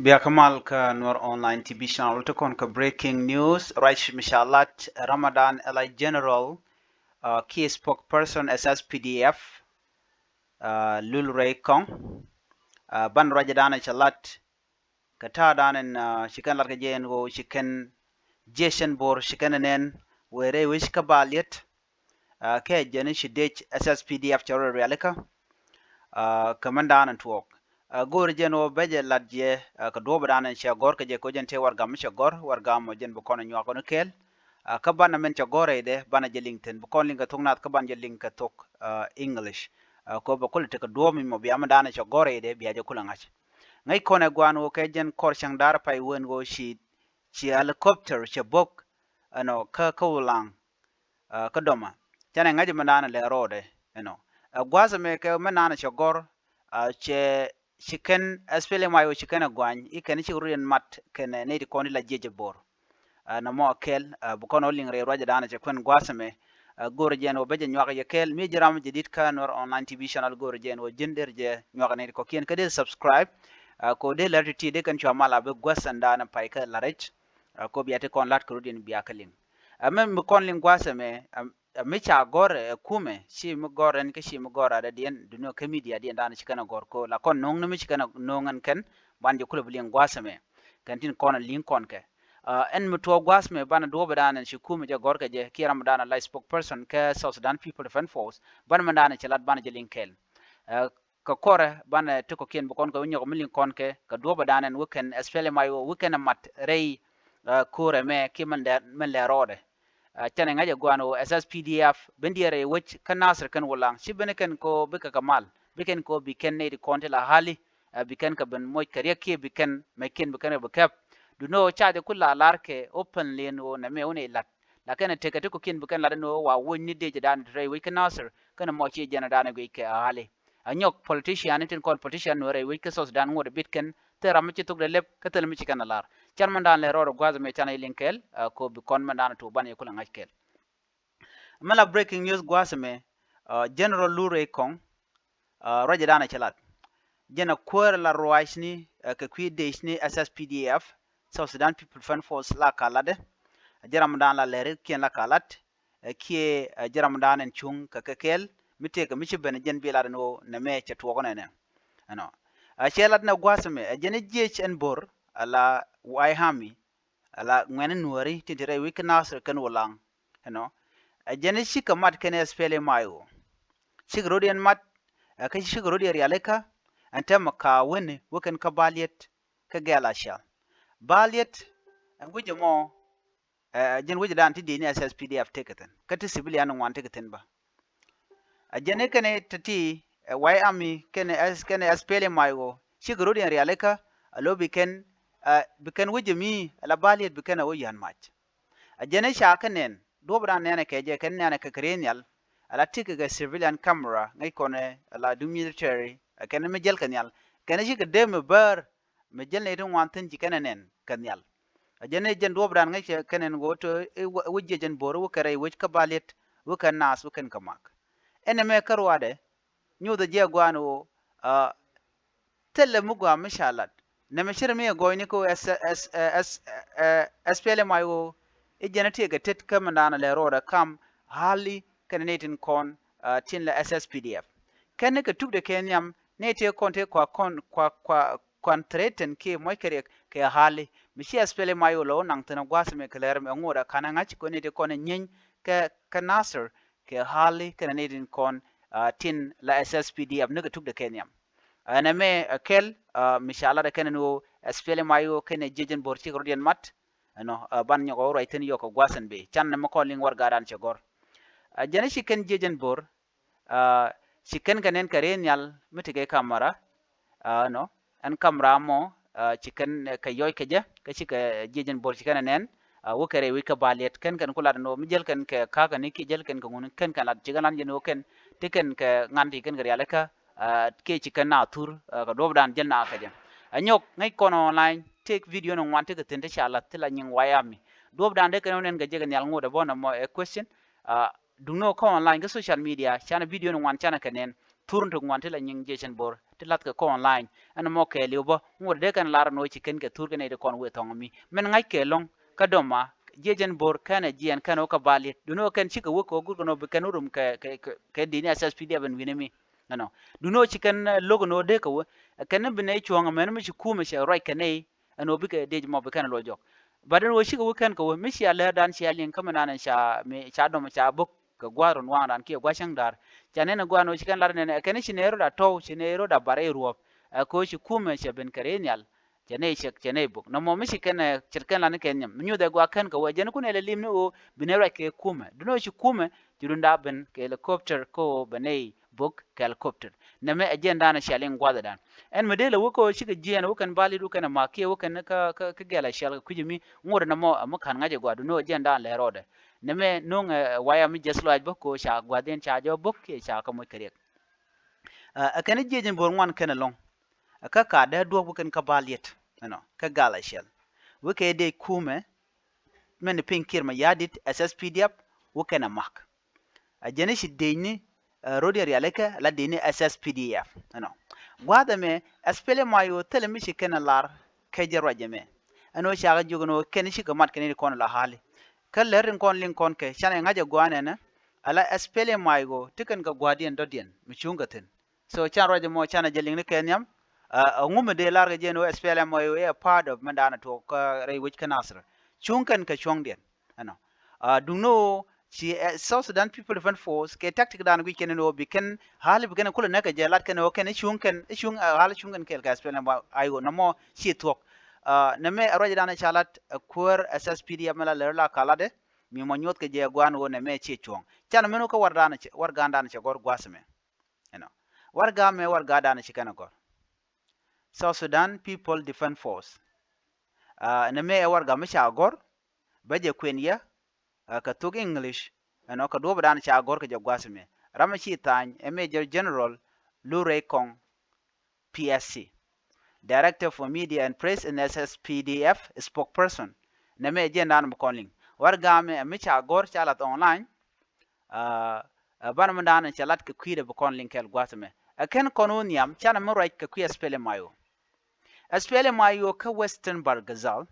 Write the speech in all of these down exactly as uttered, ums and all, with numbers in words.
Bia kä mal kä Nuer Online T V channel, ti kɔn kä breaking news. Ruac mi ca lat Ramadan Eli General, uh, key spokesperson S S P D F, uh, Lul Rɛy Kɔŋ. Uh, ban ruac danɛ ca lat kä ta̱a̱ danɛ, uh, ci kɛn lat kä jɛ ɛn ɣöö ci kɛn jiɛc ɛn Bor ci kɛn nɛn wëë rɛy wec kä Baliet. Uh, kɛ jɛn ci dec S S P D F cɛ rɔ rialikä. Uh, kä mɛn danɛ tuɔɔk. Uh, go̱o̱r jɛn wä bɛ jɛ lat jɛ, uh, kä duɔ̱ɔ̱p danɛ cɛ gɔ̱r kä jɛ kɛ jɛn tëë wargam mi cɛ gɔ̱r, wargam mɔ jɛn bi kɔn nyuak kɔn kɛɛl. Uh, kä banɛ mɛn cɛ gɔ̱r rɛydɛ banɛ jɛ liŋ thi̱n, bi kɔn liŋ kɛ thok nath kä ban jɛ liŋ kɛ thok, uh, English. Uh, kɛ bɛ kulɛ tekɛ duɔ̱ɔ̱p mi mɔ bia mɛn danɛ cɛ gɔ̱r rɛydɛ bia jɛ kulɛ ŋa̱c. Ŋäc kɔn ɛ guan wä kɛ jɛn kɔr cäŋ da̱r pay wen wä ci, ci helicopter cɛ bo̱k ɛnɔ kä, kä Ulaŋ. Uh, kä dɔma canɛ ŋa̱c mɛ naan lɛ rɔɔdɛ, you know. Uh, gua̱a̱th mɛ kɛ mɛ naan cɛ gɔr, uh, cɛ ci kɛn S P L M I O ci kɛn ɛ gua̱ny i̱ kɛn ci rut in mat kɛn, uh, nɛy ti kɔn i̱ la jiɛc ɛ Bor. Uh, nɔmɔ kɛl, uh, bi kɔn ɔ liŋ rɛy ruacɛ daanɛ cɛ kuɛn gua̱a̱th mɛ. Uh, go̱rɛ jɛn wä bɛ jɛ nyuak yɛ kɛl mi ji̱ ram jɛ dit kä Nuer Online T V channel, go̱rɛ jɛn wä ji̱n der jɛ nyuak nɛy ti kɔ̱kiɛn kä dee subscribe. Uh, ko dee lɛr ti ti dee kɛn cua mal a bi gua̱a̱th ɛn daanɛ pay kä la rɛc. Uh, ko bia ti kɔn lat kɛ rut in bia kä liŋ. Ɛ mi, mi kɔn liŋ gua̱a̱th ɛmɛ, ɛ mi ca gɔ̱r ɛ kumɛ, ci mi gɔ̱r ɛn kä ci mi gɔ̱r a dee diɛn dunia kä media diɛn danɛ ci kɛn a gɔ̱r ko la kɔn no̱o̱ŋ ni mi ci kɛn a no̱o̱ŋ ɛn kɛn ban jɛ kulɛ bi liŋ gua̱a̱th ɛmɛ. Kɛn tin kɔn a liŋ kɔn kɛ. Ɛ ɛn mi tuɔɔk gua̱a̱th ɛmɛ banɛ duɔ̱ɔ̱p danɛ ci kumɛ jɛ gɔ̱r kɛ jɛ kiɛ ram danɛ la spokesperson kɛ South Sudan People Defense Force, banɛ mi danɛ ci lat banɛ jɛ liŋ kɛɛl. Ɛ kä kɔrɛ banɛ ti kɔ̱kiɛn bi kɔn kɛ wä nyɔk mi liŋ kɔn kɛ, kɛ duɔ̱ɔ̱p danɛ wä kɛn S P L M I O wä kɛn a mat rɛy, ɛ ko̱rɛ mɛ kiɛ mɛn lɛ, mɛn lɛ rɔɔdɛ. Ɛ canɛ ŋa̱c ɛ guan wä S S P D F ben diɛɛr rɛy wec kä Nasir kɛn Wulaŋ ci ben kɛn ko bikɛ kɛ mal, bi kɛn ko bi kɛn nɛy ti kɔn ti la hali, ɛ bi kɛn kɛ ben moc kɛ riɛk kiɛ bi kɛn mɛckiɛn bi kɛn kɛ bi kɛp. Duno ca jɛ ku la lar kɛ openly ɛn wä nɛmɛ wä nɛy lat. Lakin ɛ tekɛ ti kɔ̱kiɛn bi kɛn lat ɛn wä wa wocni dee jɛ danɛ ti rɛy wec kä Nasir kɛn mɔ ci jɛn danɛ guic kɛ hali. A nyɔk politician ni tin kɔn politician Nuɛr rɛy wec kä South Sudan ŋot a bit kɛn thil ram mi ci thok dee lep kä thil mi ci kɛn a lar. Can mɛn dan lɛ rɔɔd a gua̱th mi can a liŋ kɛɛl, ɛ ko bi kɔn mɛn dan a tuk ban yɛ kulɛ ŋa̱c kɛɛl. Mɛ la breaking news gua̱th mi, ɛ General Lul Rɛy Kɔŋ, ɛ ruacɛ dan a cɛ lat. Jɛn a kuäär la ruacni, ɛ kɛ kui̱ decni S S P D F, South Sudan People Defense Force la ka latdɛ. Jɛ ram dan la lɛri kiɛn la ka lat. Ɛ kiɛ ɛ jɛ ram dan ɛn cuŋ kɛ kɛ kɛɛl mi tëëkɛ mi ci ben jɛn bi lat ɛn ɣöö nɛmɛ cɛ tuɔɔk nɛnɛ. Ɛnɔ. Ɛ cɛ lat nɛ gua̱a̱th ɛmɛ ɛ jɛn jiɛc ɛn Bor, ala White Army, ala ŋuɛ̈ni Nuääri tin te rɛy wec kä Nasir kɛn Wulaŋ. Ɛnɔ. Ɛ jɛn cikɛ mat kɛn S P L M I O. Cikɛ rot yɛn mat, ɛ kä cikɛ rot yɛn rialikä, ɛn täämɛ ka wen wä kɛn kä Baliet kä Gɛl Acial. Baliet ɛn guic ɛmɔ, ɛ jɛn wec dan ti di̱i̱ni S S P D F tekɛ thi̱n kä ti civilian ŋuan tekɛ thi̱n bä. Ɛ jɛn i̱ kɛn ti ti, ɛ White Army kɛn S, kɛn S P L M I O cikɛ rot yɛn rialikä, ɛ lo̱ bi kɛn, ɛ bi kɛn wec ɛmi ala Baliet bi kɛn ɛ wä yään mac. Ɛ jɛn i̱ ca kɛ nɛn duɔ̱ɔ̱p dan nɛnɛ kɛ jɛ kɛn nɛnɛ kɛ kɛ riey nhial, ala tikɛ kɛ civilian camera ŋäc kɔnɛ ala duŋ military, ɛ kɛn mi jäl kɛ nhial kɛn cikɛ dee mi bäär mi jäl nɛy ti ŋuan thi̱n ci kɛn ɛ nɛn kɛ nhial. Ɛ jɛn i̱ jɛn duɔ̱ɔ̱p dan ŋäc kɛ kɛn ɛn ɣöö te i̱ wä jiɛc ɛn Bor i̱ wä kɛ rɛy wec kä Baliet i̱ wä kɛ Naath i̱ wä kɛn kɛ mak. Ɛn ɛmɛ kä ruaadɛ nyuuthɛ jɛ gua̱a̱n ɣöö, ɛ thilɛ mi gɔaa mi ca lat. Nɛmɛ ci rɛ mi ɛ gɔɔyni kä ɣöö S, S, ɛ S, ɛ S P L M I O i̱ jɛn ɛ tëëkɛ tet kä mɛn daanɔ lɛ rɔɔdɛ kam Hali kɛnɛ nɛy tin kɔn, ɛ tin la S S P D F. Kɛn ni kɛ tukdɛ kɛ nhiam nɛy tëë kɔn tëë kua kɔn kua kua kɔn threaten kiɛ muɔc kɛ riɛk kɛ Hali. Mi ci S P L M I O la wä naŋ thi̱n ɛ gua̱a̱th mi kɛ lɛr mɛ ŋot ɛ ka̱n ɛ ŋa̱c kɔn nɛy tëë kɔn ɛ nyieeny kɛ, kɛ Nasir kɛ Hali kɛnɛ nɛy tin kɔn, ɛ tin la S S P D F ni kɛ tukdɛ kɛ nhiam. Ɛn ɛmɛ ɛ kɛl, ɛ mi ca lat ɛ kɛn ɛn ɣöö S P L M I O kɛnɛ jiɛc ɛn Bor cikɛ rot yɛn mat. Ɛnɔ, ɛ ban nyɔk ɛ wä ruac thi̱n yɔk kɛ gua̱a̱th ɛn bëë can nɛmɛ kɔn liŋ warɛgatan cɛ gɔ̱r. Ɛ jɛn i̱ ci kɛn jiɛc ɛn Bor, ɛ ci kɛn kɛ nɛn kɛ riey nhial mi tekɛ kamera. Ɛ nɔ ɛn kamera mɔ, ɛ ci kɛn kɛ yɔc kɛ jɛ kä cikɛ jiɛc ɛn Bor ci kɛn ɛ nɛn. Ɛ wä kɛ rɛy wec kä Baliet kɛn kɛn ku lat ɛn ɣöö mi jäl kɛn kɛ ka̱kä ni kiɛ jäl kɛn kɛ ŋun kɛn kɛn lat ci kɛn lat jɛn ɣöö kɛn ti kɛn kɛ ŋa̱n ti kɛn kɛ rialikä, ɛ kiɛ ci kɛn na thur, ɛ kɛ duɔ̱ɔ̱pdan jäl na kɛ jɛ. Ɛ nyɔk ŋäc kɔn online tëëk video ni ŋuan tekɛ thi̱n ti ca la̱th ti la nyiŋ White Army. Duɔ̱ɔ̱pdan dee kɛn wä nɛn kɛ jɛ kɛ nhial ŋot ɛ bä nɔmɔ ɛ question. Ɛ duŋni ɣöö kä online kä social media canɛ video ni ŋuan canɛ kɛ nɛn thur ni ti ŋuan ti la nyiŋ jiɛc ɛn Bor ti la̱thkɛ kä online. Ɛn mɔ kɛɛliw bä ŋot dee kɛn lar ɛn ɣöö ci kɛn kɛ thur kɛn nɛy ti kɔn wëë thɔŋ mi. Mɛn ŋa̱c kɛ lɔ̱ŋ kä dɔma jiɛc ɛn bo̱r kɛn ɛ jiɛn kɛn ɣöö kä bal yet. Duundɛ ɣöö kɛn cikɛ wä kɛ ɣöö gutkɛ nɔ bi kɛn wä rum kɛ, kɛ, kɛ, kɛ dini S S P D F ɛn wi̱nɛ mi. Ɛnɔ. Duundɛ ɣöö ci kɛn, eh, lo̱k ɛn ɣöö dee kɛ wä. Kɛn bi nɛy cuɔ̱ŋ ɛmɛn mi ci kumɛ cɛ ruac kɛ nɛy. Ɛn ɣöö bikɛ dec mɔ bi kɛn luɔc jɔk. But ɛn ɣöö cikɛ wä kɛn kɛ wä mi cia lɛrdan cia liŋ kä mi nan ca, mi ca dɔm ca bok kɛ gua̱a̱th run waŋdan kiɛ gua̱a̱th cäŋ da̱r. Ca nɛn ɛ gua̱a̱th ɛn ɣöö ci kɛn lar nɛn ɛ kɛn ci nɛy rot a tɔ̱w ci nɛy rot a bar ɛ ruɔ̱p. Ɛ kɛ ɣöö ci kumɛ cɛ ben kɛ rɛy nhial. Cɛ nɛy cɛ, cɛ nɛy bok. Nɔmɔ mi ci kɛn ɛ ce̱tkɛn lan kɛ nhiam. Mi nyuuth ɛ gua̱a̱th kɛn kɛ wä jɛn kun ɛ lɛ lim ni ɣöö bi nɛy ruac kɛ kumɛ. Duundɛ ɣöö ci kumɛ ci runda ben kɛ helicopter kä ɣöö bɛ nɛy bok kɛ helicopter. Nɛmɛ ɛ jiɛndan cia liŋ gua̱a̱thdan. Ɛn mi dee lɛ wä kä ɣöö cikɛ jiɛn wä kɛn bal yet wä kɛn ɛ mak kiɛ wä kɛn kä, kä, kä gɛl a ciɛl kɛ kui̱c mi ŋot ɛ nɔmɔ ɛ mi ka̱n ŋa̱c ɛ gua̱a̱th duundɛ ɣöö jiɛndan lɛ rɔɔdɛ. Nɛmɛ no̱o̱ŋ ɛ waya mi jiɛth lɔaac bä kɛ ɣöö ca gua̱a̱th in ca jɔk bok kiɛ ca kɛ moc kɛ riɛk. Ɛ kɛn jiɛc ɛn bo̱r ŋuan kɛn ɛlɔ̱ŋ. Kä ka dee duɔ̱k wä kɛn kä bal yet ɛnɔ kä gal a ciɛl. Wä kɛ dee kumɛ mɛn piny Kiir Mayardit S S P D F wä kɛn ɛ mak. A jɛn i̱ ci dec ni, eh, rot in rialikä la dec ni S S P D F. Ɛnɔ. Gua̱a̱th ɛmɛ, S P L M I O thilɛ mi ci kɛn a lar kɛ jɛ ruac ɛmɛ. Ɛn ɣöö cakɛ jiök ɛn ɣöö kɛn cikɛ mat kɛn i̱ kɔn la hali. Kä lär in kɔn liŋ kɔn kɛ, canɛ ŋa̱c ɛ gua̱a̱n ɛnɛ, ala S P L M I O ti kɛn kɛ gua̱a̱thdiɛn dɔ̱diɛn mi cuŋ kɛ thi̱n. So can ruac ɛmɔ canɛ jɛ liŋ ni kɛ nhiam, a, a ŋumɛ dee lar kɛ jɛ ɛn ɣöö S P L M I O ɛ part of mɛn daanɛ tuɔɔk kä rɛy wec kä Nasir. Cuŋ kɛn kɛ cuɔ̱ŋdiɛn. Ɛnɔ. A, duŋni ɣöö ci, eh, South Sudan People Defense Force kɛ tactic dan guic kɛn ni ɣöö bi kɛn hali bi kɛn kulɛ näk kɛ jɛ lat kɛn ɣöö kɛn i̱ cuŋ kɛn, i̱ cuŋ, eh, hali cuŋ kɛn kɛɛl kɛ S P L M I O nɔmɔ ci thuɔ̱k. A, nɛmɛ ruac dan ca lat, eh, kuäär S S P D F mɛ la lär la ka latdɛ, mi mɔ nyuɔth kɛ jɛ gua̱a̱n ɣöö nɛmɛ ci cuɔ̱ŋ. Canɛ mɛn ɣöö kä warɛgdan cɛ, warɛgdan dan cɛ gɔ̱r gua̱a̱th ɛmɛ. Ɛnɔ. Warɛga mɛ warɛga dan ci kɛn ɛ gɔ̱r. South Sudan People Defense Force. A, nɛmɛ ɛ warɛga mi ca gɔ̱r, bä jɛ kuɛn yɛ, a, kɛ thok English, ɛnɔ kɛ duɔ̱ɔ̱p dan ca gɔ̱r kɛ jɛ gua̱a̱th ɛmɛ. Ram mi ci tha̱a̱ny ɛ Major General Lurey Kong, P S C, Director for Media and Press in S S P D F, spokesperson. Nɛmɛ ɛ jiɛn dan bi kɔn liŋ. Warɛga mɛ ɛ mi ca gɔ̱r ca lath online, a, a, banɛ mi dan cɛ lat kɛ kui̱dɛ bi kɔn liŋ kɛɛl gua̱a̱th ɛmɛ. Ɛ kɛn kɔn wä nhiam canɛ mi ruac kɛ kui̱ S P L M I O. S P L M I O kä Western Bahr el Ghazal,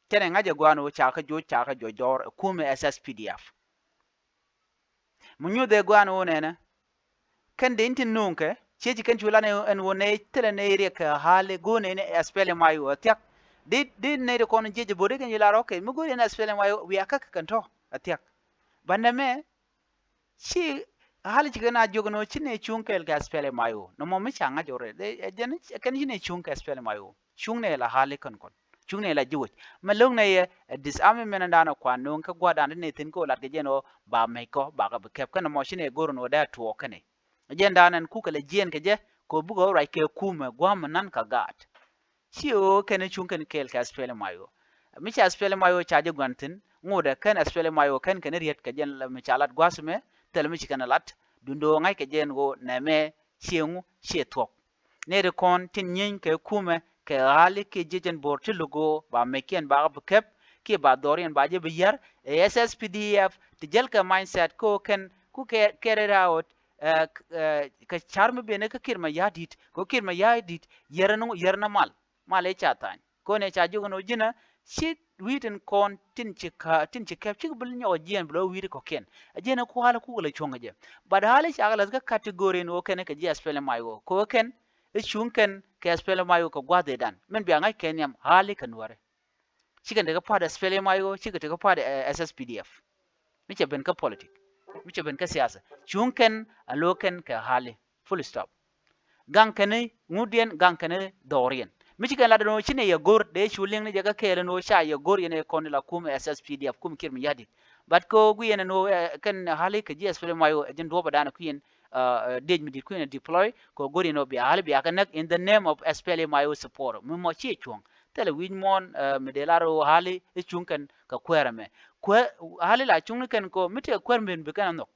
canɛ ŋa̱c ɛ gua̱a̱n wä ca kä joc, ca kä joc dɔɔr ɛ kumɛ S S P D F. Mi nyuth ɛ gua̱a̱n wä nɛnɛ. Kɛn dee in tin nuŋ kɛ ciec kɛn cu lan ɛn wä nɛ thilɛ nɛ riɛk kɛ hali go̱o̱n ɛn S P L M I O ɛ thiak. Dee, dee nɛ ri kɔn jiec bo̱o̱r kɛn ci lar, okay, mi go̱o̱r ɛn S P L M I O wiaa kä kɛ kɛn tɔ̱ ɛ thiak. Banɛ mɛ ci hali ci kɛn a jiök ɛn ɣöö ci nɛ cuŋ kɛɛl kɛ S P L M I O. Nɔmɔ mi ca ŋa̱c ɣöö rɛy ɛ jɛn kɛn ci nɛ cuŋ kɛ S P L M I O. Cuŋ nɛ la hali kɔn kɔn. Cuŋ nɛ la ji̱ wec. Mɛ lo̱ŋ nɛ yɛ, ɛ, disarmament dan ɛ kuan no̱o̱ŋ kä gua̱a̱r dan ti nɛ thi̱n kä lat kɛ jɛn ɣöö ba mɛc kɔ ba kɛ bi kɛp. Kɛn nɔmɔ ci nɛ go̱r ɛn ɣöö dee a tuɔɔk kɛn ɛ. Jɛn dan ɛn kukɛ lɛ jiɛɛn kɛ jɛ kɛ ɣöö bikɛ ɣöö ruac kɛ kumɛ gua̱a̱m mi nan kä gaat. Ci ɣöö kɛn cuŋ kɛn kɛɛl kɛ S P L M I O. Mi ca S P L M I O ca jɛ gua̱n thi̱n, ŋotdɛ kɛn S P L M I O kɛn kɛn riet kɛ jɛn mi ca lat gua̱a̱th ɛmɛ, thilɛ mi ci kɛn lat, duundɛ ɣöö ŋa̱ckɛ jɛ ɛn ɣöö nɛmɛ ciɛ ŋu, ciɛ thuɔ̱k. Nɛy ti kɔn tin nyieeny kɛ kumɛ, kɛ ɣa̱li kiɛ jiec ɛn bo̱r ti luk ɣöö ba mɛckiɛn ba bi kɛp, kiɛ ba dhɔriɛn ba jɛ bi yär, ɛ S S P D F, ti jäl kɛ mindset kä ɣöö kɛn ku kɛ, kɛ rɛy raawät, ɛ, k-, ɛ, kɛ ca̱r mi ben kä Kiir Mayardit, kɛ ɣöö Kiir Mayardit yär ni, yär ni mal. Mal ëë ca tha̱a̱ny. Kɔn ëë ca jiök ɛn ɣöö ji̱n ɛ ci wi̱i̱ tin kɔn tin ci kä, tin ci kɛp cikɛ bi nyɔk ɛ jiɛɛn bi lɔ wi̱i̱ ti kɔ̱kiɛn. Ɛ jiɛn ɛ kua̱l ɛ kuk lɛ cuɔ̱ŋ ɛ jɛ. But ɣa̱l ɛ cakɛ la̱th kä category ɛn ɣöö kɛn ɛ kɛ ji̱ S P L M I O. Kɛ ɣöö kɛn ɛ cuŋ kɛn kɛ S P L M I O kɛ gua̱a̱th ëëdan. Min bia ŋa̱c kɛ nhiam ɣa̱l i̱ kɛ nuäärɛ. Cikɛ tekɛ part S P L M I O, cikɛ tekɛ part, eh, S S P D F. Mi cɛ ben kä politic. Mi cɛ ben kä siasa. Cuŋ kɛn a lo̱o̱ kɛn kɛ ɣa̱li. Full stop. Gaŋ kɛn i̱ ŋutdiɛn, gaŋ kɛn i̱ dhɔriɛn. Mi ci kɛn lat ɛn ɣöö ci nɛ yɛ go̱r, dee cu liŋ ni jɛ kä kɛɛl ɛn ɣöö ca yɛ go̱r yɛn ɛ kɔn la kum S S P D F, kum Kiir Mayardit. But kɛ ɣöö guiɛn ɛn ɣöö, eh, kɛn ɣa̱li kɛ ji̱ S P L M I O, eh, jɛn duɔ̱ɔ̱p ɛ da̱a̱n kui̱n, eh, eh, dec mi di̱t kui̱n ɛ deploy, kɛ ɣöö go̱r yɛn ɣöö bia ɣa̱li bia kɛ näk in the name of S P L M I O support. Mi mɔ ci cuɔ̱ŋ. Thilɛ wi̱c muɔ̱ɔ̱n, eh, mi dee lar ɣöö ɣa̱li i̱ cuŋ kɛn kɛ kuäär ɛmɛ. Kuäär, ɣa̱li la cuŋni kɛn kɛ ɣöö mi tëë kuäär mi ben bi kɛn ɛ nhɔk.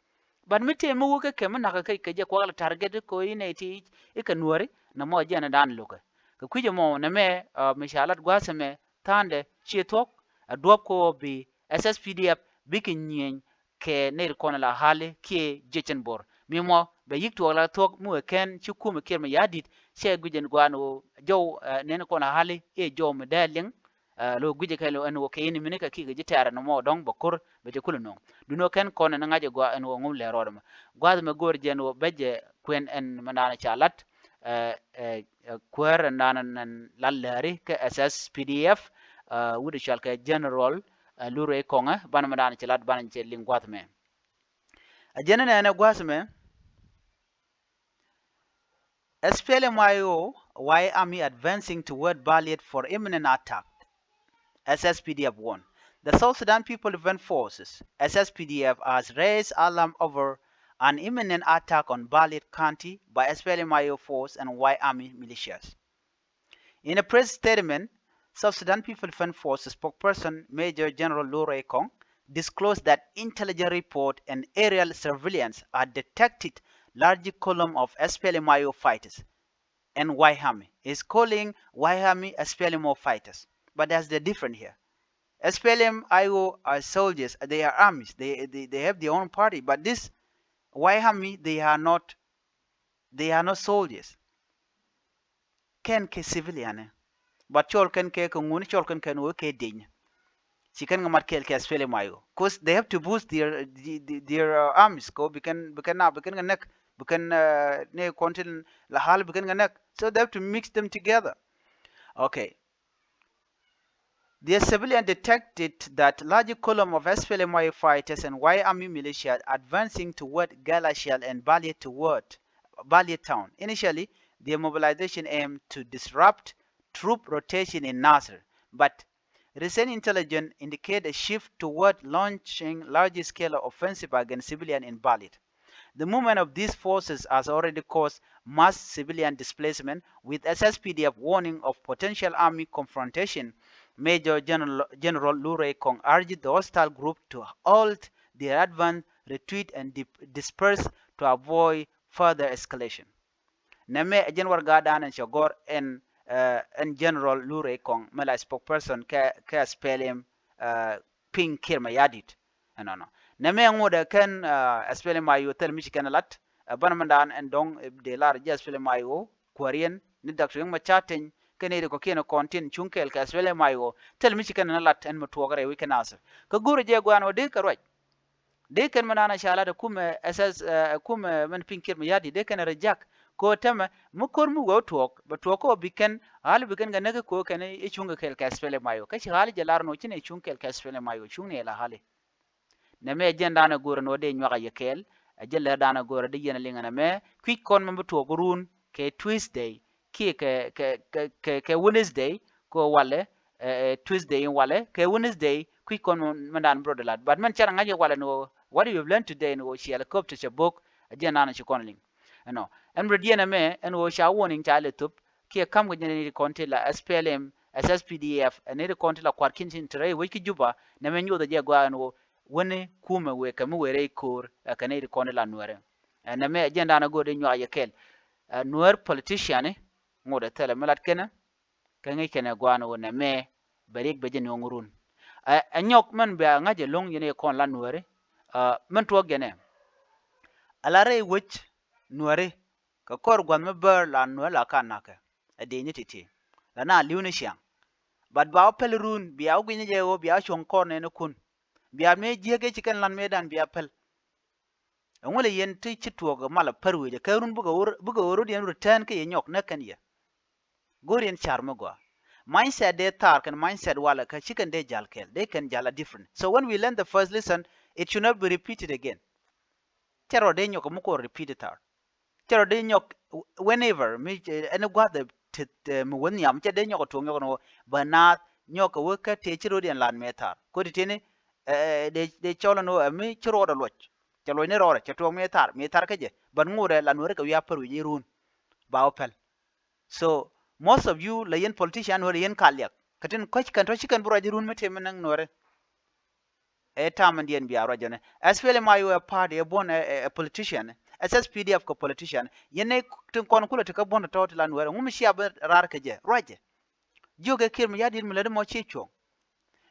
But mi tëë mi wä kä kɛ mi nakä kä kɛ jɛ kuak la target i̱ kɛ ɣöö i̱ nɛy ti i̱ kɛ nuääri, nɔmɔ jɛn ɛ da̱a̱n lo̱kɛ. Kɛ kui̱c ɛmɔ nɛmɛ, eh, mi ca lat gua̱a̱th ɛmɛ tha̱a̱ŋdɛ ciɛ thuɔ̱k, ɛ duɔ̱p kɛ ɣöö bi S S P D F bikɛ nyieny kɛ nɛy ti kɔn la ɣa̱li kiɛ jiec ɛn bo̱r. Mi mɔ bɛ yi̱k tuɔɔk la thuɔ̱k mi wee kɛn ci kumɛ Kiir Mayardit cɛ guic ɛn gua̱a̱n ɣöö jɔw, ɛ, nɛn kɔn a ɣali i̱ jɔw mi dee liŋ, ɛ, lo guic kɛ lo ɛn ɣöö kɛ in mini kɛ kikɛ ji̱ tɛɛrɛ nɔmɔ dɔ̱ŋ bɛ ko̱r bɛ cɛ kulɛ nɔŋ. Duundɛ kɛn kɔn ɛn ŋa̱c ɛ gua̱a̱ ɛn ɣöö ŋum lɛ rɔɔdɛ mɛ. Gua̱a̱th mɛ go̱o̱r jɛ ɛn ɣöö bɛ jɛ kuɛn ɛn mɛ naan ca lat, ɛ, ɛ, ɛ, kuäär ɛn naan ɛn lat lääri kɛ S S P D F, ɛ, wut ɛ cɔal kɛ General, ɛ, Lurey Kɔŋɛ, banɛ mɛ naan cɛ lat banɛ cɛ liŋ gua̱a̱th mɛ. Ɛ jɛn ɛn ɛn ɛ gua̱a̱th mɛ. S P L M I O, White Army advancing toward Baliet for imminent attack, S S P D F warn. The South Sudan People Defense Forces, S S P D F, has raised alarm over an imminent attack on Baliet County by S P L M I O force and White Army militias. In a press statement, South Sudan People Defense Force spokesperson Major General Lurey Kong disclosed that intelligence report and aerial surveillance had detected large column of S P L M I O fighters and White Army. He's calling White Army S P L M I O fighters. But there's the difference here. S P L M I O are soldiers, they are armies, they, they, they have their own party, but this White Army, they are not, they are not soldiers. Kɛn kɛ civilian ɛ. But cɔl kɛn kɛ kɛ ŋuni, cɔl kɛn kɛ ni wä kɛ deny. Ci kɛn kɛ mat kɛɛl kɛ S P L M I O. 'Cause they have to boost their, the, the, their, uh, armies. Kɛ bi kɛn, bi kɛn na, bi kɛn kɛ näk, bi kɛn, uh, ni kɔn tin la hal bi kɛn kɛ näk. So they have to mix them together. Okay. The civilian detected that large column of S P L M I O fighters and White Army militia advancing toward Galashel and Balia toward Balia town. Initially, their mobilization aimed to disrupt troop rotation in Nasir, but recent intelligence indicate a shift toward launching large-scale offensive against civilian in Balia. The movement of these forces has already caused mass civilian displacement, with S S P D F warning of potential army confrontation. Major General, General Lurey Kong urged the hostile group to halt their advance, retreat, and dip-, disperse to avoid further escalation. Nɛmɛ ɛ jɛn warɛgakdan ɛn cɛ gɔ̱r ɛn, eh, ɛn General Lurey Kong, mɛ la spokesperson kɛ, kɛ S P L M, eh, Piny Kiir Mayardit. Ɛnɔnɔ. Nɛmɛ ŋotdɛ kɛn, eh, S P L M I O thil mi ci kɛn lat, eh, banɛ mɛndan ɛn dɔ̱ŋ, eh, dee lar jɛ S P L M I O kuääriɛn ni Doctor Riek Machar Teny kɛn i̱ ri kɔ̱kiɛn kɔn tin cuŋ kɛɛl kɛ S P L M I O thil mi ci kɛn lat ɛn mɛ tuɔɔk rɛy wi̱c kɛ Nasir. Kä go̱o̱rɛ jɛ gua̱a̱n ɣöö dee kɛ ruac. Dee kɛn mɛ naan a ca lat ɛ kumɛ S S, eh, kumɛ mɛn Piny Kiir Mayardit dee kɛn ɛ reject. Kɛ ɣöö tɛmɛ mi ko̱r mi wee wä tuɔɔk bɛ tuɔɔk kä ɣöö bi kɛn ɣa̱l bi kɛn kɛ näk kɛ ɣöö kɛn i̱ cuŋ kɛ kɛɛl kɛ S P L M I O. Kä ci ɣa̱l jɛ lar ni ɣöö ci ni cuŋ kɛɛl kɛ S P L M I O cuŋ ni ɛ la ɣa̱l i̱. Nɛmɛ ɛ jɛn da̱a̱n ɛ go̱o̱rɛ ni ɣöö dee nyuak a yɛ kɛɛl, ɛ jɛn lär da̱a̱n ɛ go̱o̱rɛ dee yɛn ɛ liŋ ɛn ɛmɛ, kui̱c kɔn mɛ bi tuɔɔk run kɛ Tuesday, kiɛ kɛ, kɛ, kɛ, kɛ, kɛ Wednesday, kɛ walɛ, ɛ, ɛ, Tuesday in walɛ, kɛ Wednesday, kui̱c kɔn mɛ, mɛ da̱a̱n bi rɔ dee lat. But mɛn cɛ rɛ ŋa̱c yɛ walɛ ni ɣöö, what you have learned today ni ɣöö ci helicopter cɛ bo̱k, ɛ jɛn da̱a̱n ɛ ci kɔn liŋ. Ɛnɔ, ɛn rɛ diɛn ɛmɛ, ɛn ɣöö ca warning ca lɛ thop, kiɛ ka̱m kɛ jɛn ni kɔn ti la S P L M, S S P D F, ɛn ni kɔn ti la kua̱r ki̱n tin te rɛy wec ki Juba, nɛmɛ nyothɛ jɛ gɔaa ɛn ɣöö, wäni kumɛ wëë kɛ mi wëë rɛy ko̱o̱r, ɛ kɛ nɛy ti kɔn ti la Nuäärɛ. Ɛ nɛmɛ ɛ jɛn da̱a̱n a go̱o̱r di nyuak yɛ kɛl. Ɛ Nuäär politician ni ŋot ɛ thilɛ mi lat kɛnɛ kɛ ŋi̱c kɛnɛ gua̱a̱n ɣöö nɛmɛ bɛ riɛk bɛ jɛ nuɔ̱ŋ run. Ɛ, ɛ nyɔk mɛn bia ŋa̱c ɛlɔ̱ŋ yɛn ɛ kɔn la Nuääri. Ɛ, mɛn tuɔɔk jɛn ɛ ala rɛy wec Nuääri kɛ kɔr gua̱th mi bäär la Nuäär la ka na̱kɛ. Ɛ dee ni ti̱ti̱ la na li̱w ni ciaŋ. But ba wä pɛl run bia wä gui̱ny jɛ ɣöö bia wä cuɔ̱ŋ kɔr nɛɛni kun. Bia mëë jiäk ëë ci kɛn lan mëëdan bia päl. Ɛŋu lɛ yɛn ti ci tuɔɔk malɛ pär wecɛ kɛ run bikɛ ɣöö, bikɛ ɣöö rot yɛn return kä yɛ nyɔk näk kɛn yɛ. Go̱o̱r yɛn car mi gɔaa. Mindset dee thaar kɛn mindset walɛ kä ci kɛn dee jal kɛɛl, dee kɛn jal a different. So when we learn the first lesson, it should not be repeated again. Cɛ rɔ dee nyɔk mi kɔ repeat thaar. Cɛ rɔ dee nyɔk whenever mi, eh, ɛn gua̱th ti, ti mi wä nhiam cɛ dee nyɔk tuɔɔk nyɔk ni wä bä naath nyɔk kɛ wä kä tëë ci rot yɛn lan mëë thaar. Ko̱ti tini, eh, dee, dee cɔl ni wä, eh, mi ci rɔɔdɛ luɔc. Cɛ luɔc ni rɔɔdɛ cɛ tuɔɔk mëë thaar, mëë thaar kä jɛ. But ŋuudɛ la Nuääri kɛ wiaa pär wi̱c i̱ run. Ba wä pɛl. So most of you la yɛn politician wä la yɛn ka liak. Kä tin kɔ̱c kɛn tɔ ci kɛn bi ruac i̱ run mi tëë mi näŋ Nuääri. Ɛ ta̱a̱ mɛn diɛn bia ruac jɔnɛ. S P L M I O ɛ party ɛ buɔ̱n ɛ, ɛ, ɛ politician. S S P D F kɛ politician. Yɛn ɛ tin kɔn kulɛ ti kä buɔ̱n tɔ̱ ti la Nuäärɛ. Ŋu mi cia ben raar kɛ jɛ. Ruac jɛ. Jiök ɛ Kiir mi ya̱di̱t mi lät mɔ ci cuɔ̱ŋ.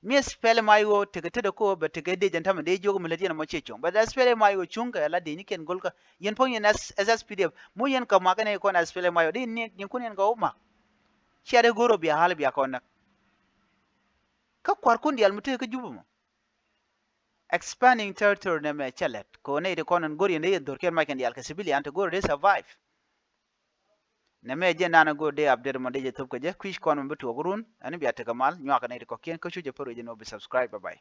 Mi SPLM-IO tekɛ tetdɛ ko bɛ tekɛ dec ɛn tämɛ dee jiök mi lät yɛn ɛmɔ ciɛ cuŋ. But SPLM-IO cuŋ kɛ la dec ni kiɛn go̱l kä yɛn puɔ̱ny yɛn SSPDF. Mu yɛn kɛ makɛ nɛy kɔn SPLM-IO dee niɛk nyinkun yɛn kɛ wä mak. Cia dee go̱r ɔ bia ɣa̱l bia kɔn näk. Kä kua̱rkun diaal mi tëë kä Jubɛ mɔ. Expanding territory nɛmɛ cɛ lɛt kɛ ɣöö nɛy ti kɔn in go̱r yɛn dee yɛn dho̱rkiɛn mac kɛn diaal kɛ civilian ti go̱r dee survive. Nɛmɛ jɛn dan in go̱r dee update mɔ dee jɛ thop kɛ jɛ kui̱c kɔn mɔ bi tuɔɔk run ɛn bia tekɛ mal nyuakɛ nɛy ti kɔ̱kiɛn kä cu jɛ pär wec jɛ ni wä bi subscribe. Bye bye.